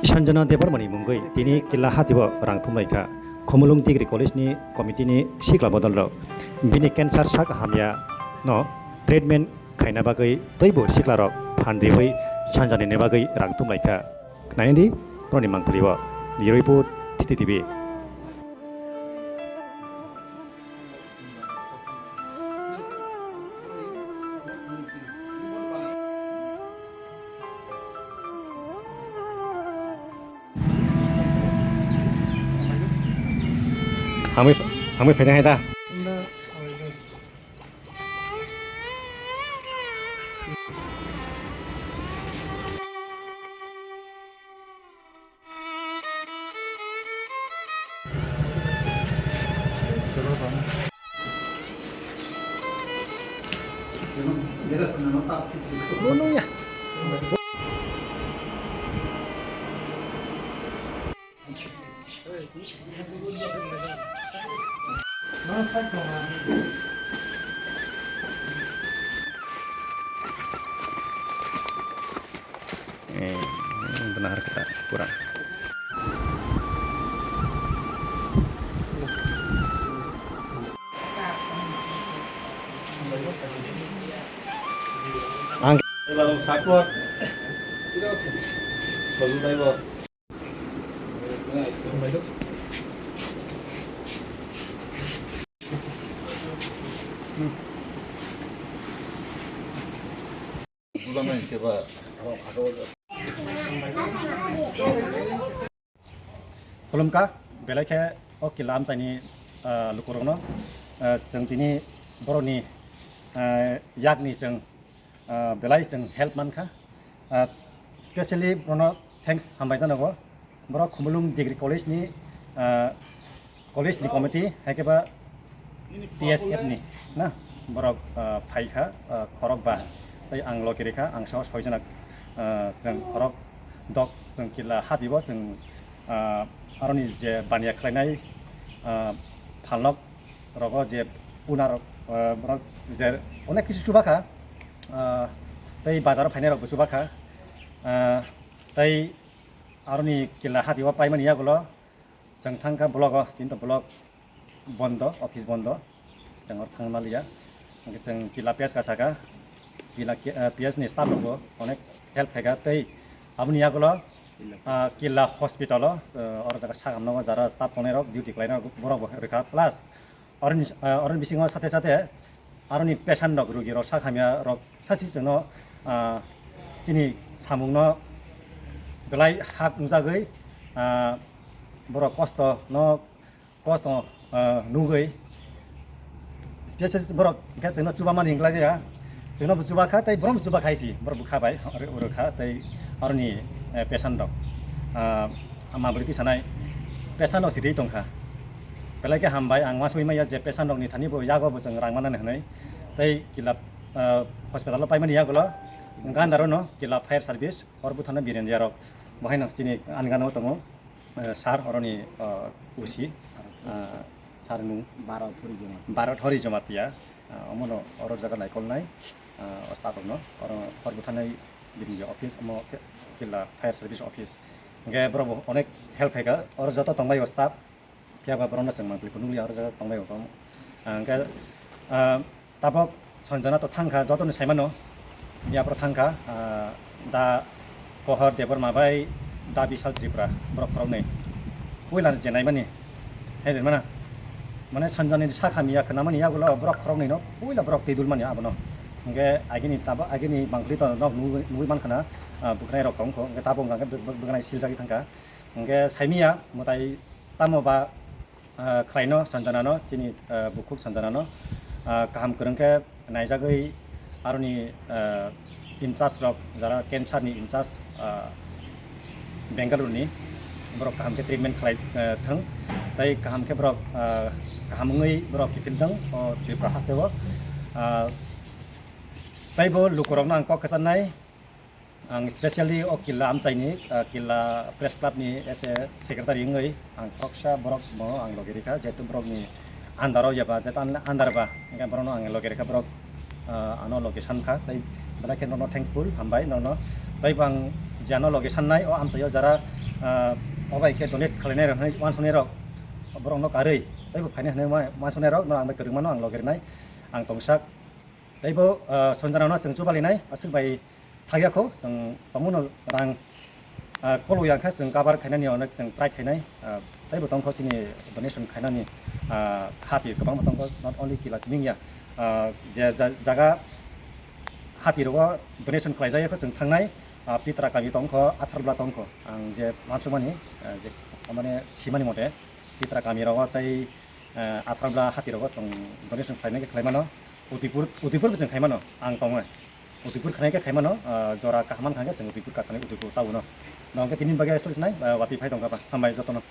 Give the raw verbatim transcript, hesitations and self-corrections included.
Sanjana Debbarmani mungwi tini Killa Hatio rang thumlaikha. Khumulwng Degree College ni committee ni sikla bodol rok bini cancer sak hamya no treatment khaina bagwi teibo sikla rok phan riwi Sanjana ni bagwi rang thumlaikha. Naidi, boroni mangpili o, Yuripur, T T T V. Hamwi, hamwi phaina hai da. Eh, benar kita kurang. Ang. Khulumkha, belai khe o Killa amchaini, ah, lukurokno, ah, chwng tini borokni, ah, yakni chwng ah, belai chwng help mankha. Ah, specially bono thanks hambai janago. Borok Khumulwng Degree College ni, ah, college ni committee, hai khe ba T S F ni na borok, ah, phaikha, ah, khorok ba. Tei ang logi rikha, ang sao soi jana, ah, chwng khorok dok chwng Killa Hatio chwng, ah, aroni je baniya khlainai, ah, phalnok rogo je owner, ah, borok je onek kisu chubakha, ah, tei bazar o phainai rok bo chubakha, ah, tei aroni Killa Hatio paimani yagulo chwng thangkha block o, tini to block bondo, office bondo, chwng oro thangna liya, hwnkhe chwng Killa P S ka saka, Killa, ah, P S ni staff rok bo onek help khaikha tei aboni yagulo, ah, Killa hospital o, ah, oro jaga sakam nogo jara staff tongnai rok duty khlainai rok borok bo rwkha plus Oroni, ah, oroni bisingo sate sate aroni patient rok, rugi rok, sak hamya rok sasi chwngno, ah, chini samungno belai hak wngjagwi, ah, borok kosto no, kosto, ah, nugwi specialist borok hwnkhe chwngno chubamani hwnkhe ya. Chwngno bo chuba kha, tei borom chuba khai si, borok bo kha bai, oro, oro kha, tei aroni, eh, patient rok, ah, ama bwrwi tisanai patient rok siri tongkha. Belai khe hambai, ang uansugwi manya je patient rokni thani bo yago bo chwng rang manani hwnwi. Tei Killa, ah, hospital o paimani yagulo gandaro no Killa fire service, or buthano Birendia rok, bo haino chini ani gana o tongo, eh, sir, oroni, ah, O C, ah, sir nung Bharat Hori Jamatia. Bharat Hori Jamatia. Ah, omono oro jaga naikolnai, ah, o staff rokno oro hor bwthanai bini je office, omo khe Killa fire service office. Hwnkhe borok bo onek help khaikha, oro joto tongbai o staff, phiya ba borokno chwng mangpili phunukliya oro jaga tongbai o. Ah, hwnkhe, ah, tabok Sanjana to thangkha, jotoni saimano, yaphoro thangkha, ah, da Pohor Debbarma bai da Bishal Tripura, borok khoroknwi. Puila je naimani, hai rwmana. Mane Sanjanani sak hamya khnamani yagulo borok khoroknwino puila borok twi dulmani abono. Hwnkhe agini tabo, agini mangpili to nok nugwi, nugwi mankha na, ah, bwkhnai rok tongkho. Hwnkhe tabuk hwnkha khe bwk-, bwkhnai siljagwi thangkha. Hwnkhe saimanya mwtai tamo ba ah, khlaino Sanjanano, chini, ah, bukhuk Sanjanano, ah, kaham kwrwng khe naijagwi aroni, ah, in charge rok, jara cancer ni in charge, ah, Bengaluru ni, borok kaham khe treatment khlai, ah, thwng, tei kaham khe borok, ah, kaham wngwi borok kiphil thwng o Tripura haste o, ah, tei bo lukurokno ang kok kwcharnai. Ang specially o Killa amchaini, ah, Killa Press Club ni as a secretary wngwi ang khoroksa borok bo ang logi rikha, jehetu borokni andar o yaba, je tan andar ba, hingke borokno ang loge rikha, borok, ah, ano loge sankha, tei belai khe nono thankful, hambai nono. Tei bo ang je ano loge sannai, o amchaio jara, ah, obai khe donate khlainai rok, hwnwi uansuknai rok, borokno karwi, tei bo phainai hwnwi ma-, uansuknai rok, no ang bai kwrwngmano ang loge rinai, ang tongsak. Tei bo, ah, Sonjana no chwng chubalinai, aswk bai thakya kho, chwng tongmano rang, ah, kolo yang kha chwng cover khainani onek chwng try khainai, ah, tei bo tongkho chini donation khainani, ah, hati kwbangma tongkho, not only Kila Simingya, ah, je ja-, jaga hati rogo donation khlaijak kho chwng thangnai, ah, Pitra kami tongkho, Atharla tongkho, ang je uansukmani, ah, je mane simani mote Pitra kami rogo tei, ah, Atharla hati rogo chwng donation khlainai khe khlaimano, Udaipur, Udaipur bo chwng khaimano, ang tongwi. Udaipur khanai khe khaimano, ah, jora kaham mankha khe chwng Udaipur kasanai Udaipur tabuno. No hwnkhe tini bagwi aswk sinai, ah, watwi phai tongkha ba. Hambai jotono.